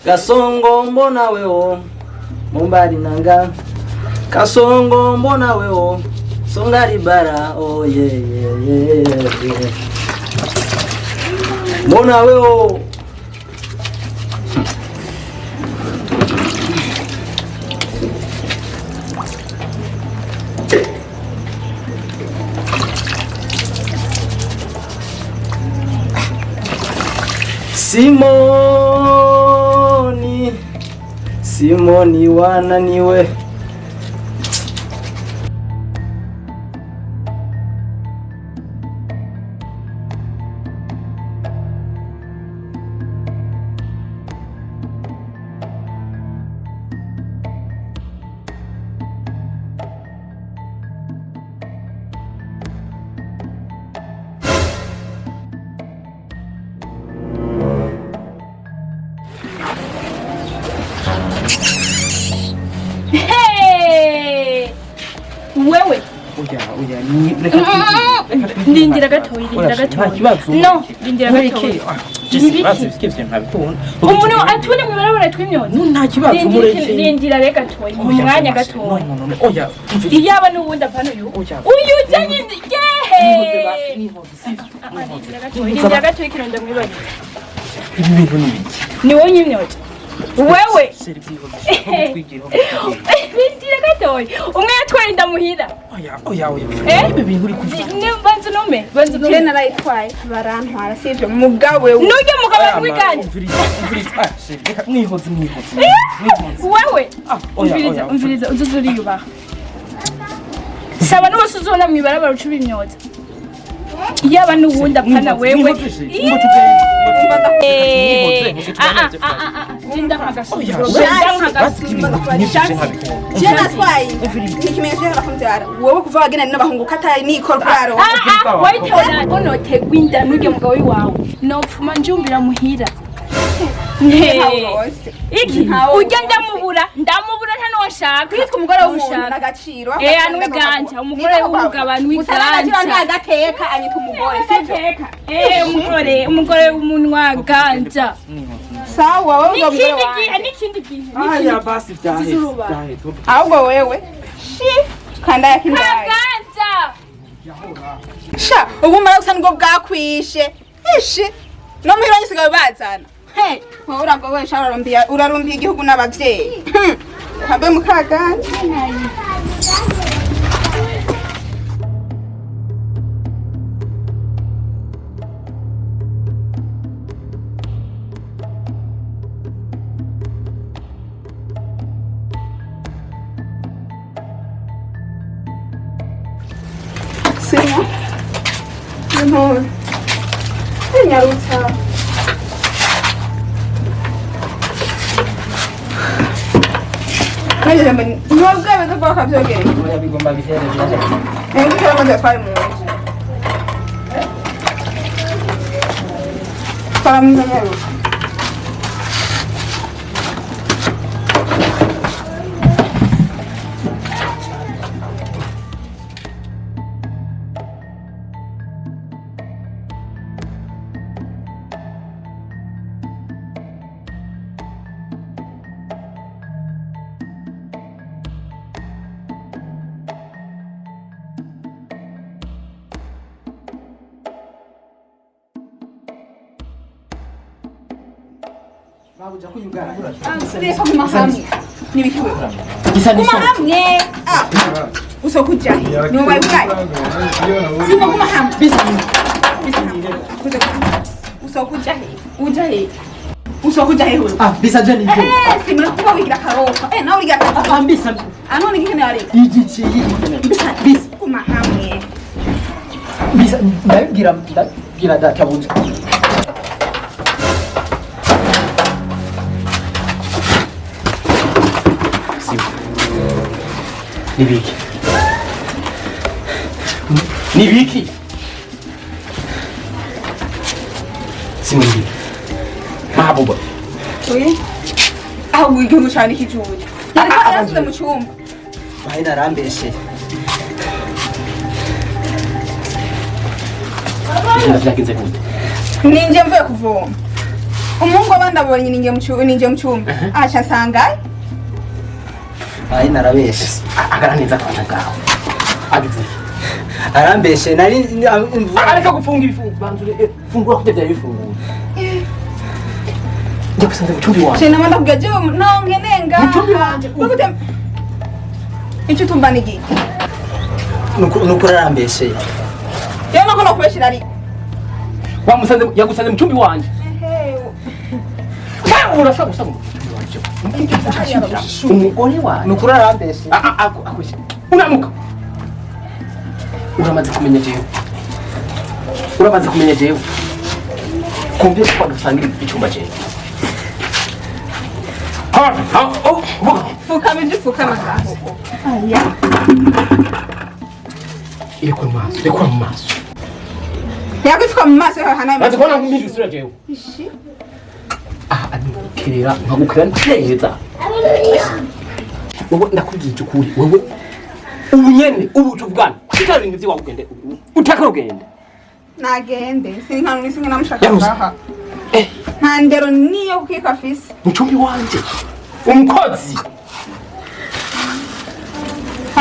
Kasongo mbona wewo mumbali nanga Kasongo mbona wewo songa libara oh yeah yeah yeah, yeah. Mbona wewo. Simoni, Simoni wananiwe. Hey! Wewe Oya, oya, ni reka twigire. Rindira gatoyi, rindira gatoyi. No, rindira gatoyi. Umuntu atubone mw'ibarabara twimyoza. No, nta kibazo, mureke. Rindira reka gatoyi, mu mwanya gatoyi. No, no, no, oya. Iyaba n'uwundi apana uyu. Oya. Uyu ujyanye Nihoze basi, yehe. nihoze, sivyo? Nihoze. Rindira gatoyi, rindira gatoyi kironda mw'ibarabara. Ibi bintu ni ibiki? Ni wowe unyimyoza. Wewe. Seri byihoze, ho twigire, ho twigire. Rindira gatoyi. Umwe yatwaye inda muhira. Oya, oya, oya. Eh? Ibi bintu uri kuvuga. Banza unume, banza Je unume. narayitwaye barantwara sivyo mugabo wewe. Nujya mugabo wiganje. Umviriza, umviriza. Ah, seri, reka mwihoze, mwihoze. Mwihoze. Wewe. Ah, oya, Umviriza, oya. umviriza, uzuze uriyubaha. Saba n'uwose uzobona mw'ibarabara uca ubimyoza. Yaba n'uwundi apana wewe. Mwihoze, seri. Ngo tugende, ngo tugende. Mwihoze, ngo Ah, tugende. ah, ah, ah, ah. Jinda Oya, nk'agasuzuguro, jinda basi nk'agasuzuguro. ibintu nibyo nkabikunda. Je natwaye ikimenyetso cy'abakunzi wowe kuva wagenda n'abahungu katari nikora kuraro. Ah, ah, wayitebona unotegwa inda n'urya mugabo w'iwawe. Nopfuma njumbira muhira. Ntawe. Iki Ntawe urya ndamubura, ndamubura nta n'uwo nshaka. Kwitwa umugore w'umuntu Ushaka. n'agaciro. Eh, anwe ganja, umugore w'umugabo anwe ganja. Ntagateka anyita umugore sivyo? Eh, umugore, umugore w'umunwa ganja. Sawa wowe ubwo mugore N'ikindi wanjye. gihe, n'ikindi gihe. Aya, basi vyaheze, Zuba. vyaheze. Ahubwo wewe shi kanda yakindaya. Kaganja. Sha ubu mara gusa nibwo bwakwishe. Ishi no muhira nyisigaye bazana. He, wowe uragowe sha urarumbiye urarumbiye igihugu n'abavyeyi. Habe mukaganje. Simo. Intore. Nyarutsa. Nageze mbona nubwo bameze ko bakavyogereye. Oya, bigomba bihere bihere. Ntabwo amazi yatwaye mu nzu. Twara mu nyaruka. Reka guma hamwe. Nibiki wewe? Gisa Guma n'isoko. hamwe. Ah. Usokuja. Ni wabaye ubwaye. Simo guma hamwe. Bisa. Bisa. Usokuja he. Uja he. Usokuja he wewe. Ah, bisa je ni. Eh, simo kuba wigira karofa. Eh, nawe urigira karofa. Ah, bisa. Anone ngene ari. Igici. Bisa. Bisa. Guma hamwe. Bisa ndabibwira ndabwira databuja. Simo. Nibiki. Nibiki. Simo nibiki. Mahabuba. Oui. Aho igihugu cyane ikijuju. Yariko yarasize mu cyumba. Bahina arambeshe. Ibintu vyagenze gute? Ninje mvuye kuvoma. Umuhungu w'abandi abonye ninjiye mu cyumba, ninjiye mu cyumba. Aca nsanga Ayi, narabeshe. Agara neza akabana ngaho agize iki? Arambeshe nari. Areka gufunga ibifungo, banzure fungura kurya byari bifunguye. Njya gusanze mu cyumba iwawe. Je nama ndakubwira jewe no nkeneye ngaha. Mu cyumba iwanje. Bagute icyo utumva ni igiki? Nuko arambeshe. Jewe nako nokubeshera ariko. Wamusanze, yagusanze mu cyumba iwanje. Wewe urashobora gusanga mu cyumba iwanje umugore wawe. Nuko arambeshe. Akwese unamuka, uramaze kumenya jewe, uramaze kumenya jewe kumvise ko dusangira icyumba jewe. Ha ha, oh, vuga. Fukama ibyo ufukama ngaho. Aya. Irekura mu maso, rekura mu maso. Yakwifuka mu maso yawe hanaye. Maze kubona nkumpindura isura jewe. Ishi. Aha nkukerera, nkagukera neza. Wowe, ndakubwije ukuri, wewe ubu nyene ubu tuvugana kitari ibintu vyiwawe, ugende utaka ugende. Nagende. Sinka sinka namushaka Yaruze. ngaha. Eh. Nta ndero niyo kukiko afise. Mu cyumba iwanje umukozi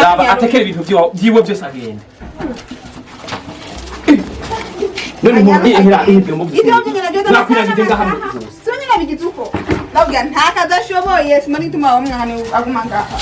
yaba atekera ibintu vyiwe byose agende. None umuntu ihera ihebwe mu Ibyo byonyine nabyo. Nakwiragije ngaha mu byose. Sibo nyine bigize uko. Ndabwira nta kazi ashoboye, simba nituma uwo mwana aguma ngaha.